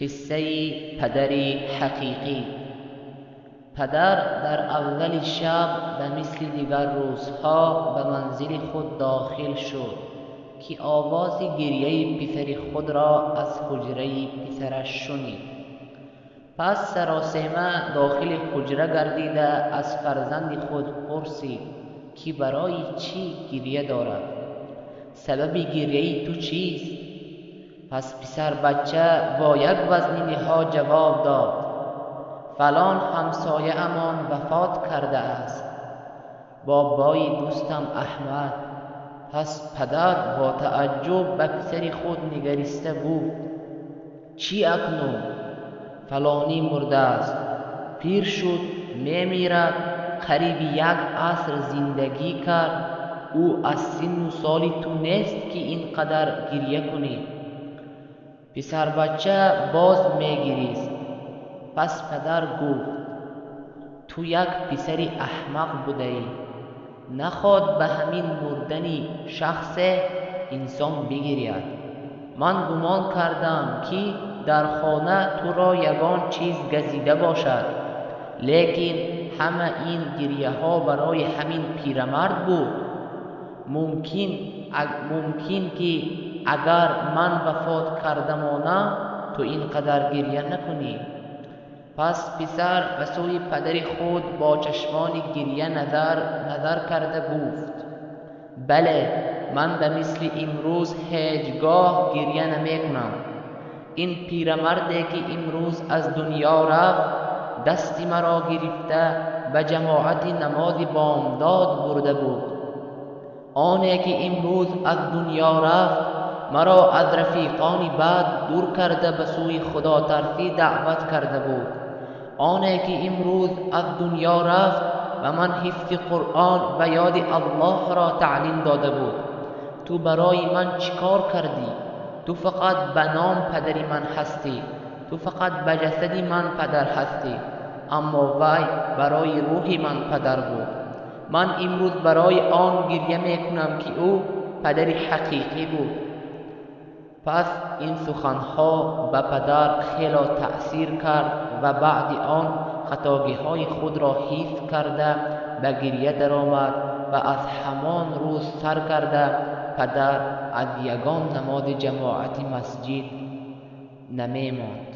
Қиссаи падари ҳақиқӣ. Падар дар аввали шаб ба мисли дигар рӯзҳо ба манзили худ дохил шуд, ки овози гиряи писари худро аз ҳуҷраи писараш шунид. Пас саросема дохили ҳуҷра гардида аз фарзанди худ пурсид, ки барои чӣ гиря дорад? Сабаби гиряи ту чист? Пас писарбача бо як вазниниҳо ҷавоб дод: фалон ҳамсояамон вафот кардааст, бобои дӯстам Аҳмад. Пас падар бо тааҷҷуб ба писари худ нигариста гуфт: чӣ акнун? Фалонӣ мурдааст, пир шуд, мемирад, қариби як аср зиндагӣ кард. Ӯ аз синну соли ту нест, ки ин қадар гиря кунӣ. Писарбача боз мегирист. Пас падар гуфт: ту як писари аҳмақ будаӣ. Наход ба ҳамин мурдани шахсе инсон бигиряд. Ман гумон кардам, ки дар хона туро ягон чиз газида бошад. Лекин ҳама ин гиряҳо барои ҳамин пирамард буд. Мумкин ки агар ман вафот карда монам, ту ин қадар гиря накунӣ. Пас писар ба сӯи падари худ бо чашмони гиря назар карда гуфт: бале, ман ба мисли имрӯз ҳеҷ гоҳ гиря намекунам. Ин пирамарде ки имрӯз аз дунё рафт, дасти маро гирифта ба ҷамоати намози бомдод бурда буд. Оне ки имрӯз аз дунё рафт, маро аз рафиқони бад дур карда ба сӯи худотарсӣ даъват карда буд. Оне ки имрӯз аз дунё рафт, ба ман ҳифзи Қуръон ва ёди Аллоҳро таълим дода буд. Ту барои ман чӣ кор кардӣ? Ту фақат ба ном падари ман ҳастӣ. Ту фақат ба ҷасади ман падар ҳастӣ. Аммо вай барои рӯҳи ман падар буд. Ман имрӯз барои он гиря мекунам, ки ӯ падари ҳақиқӣ буд. Пас ин суханҳо ба падар хело таъсир кард ва баъди он хатогиҳои худро ҳис карда ба гиря даромад ва аз ҳамон рӯз сар карда падар аз ягон намози ҷамоати масҷид намемонд.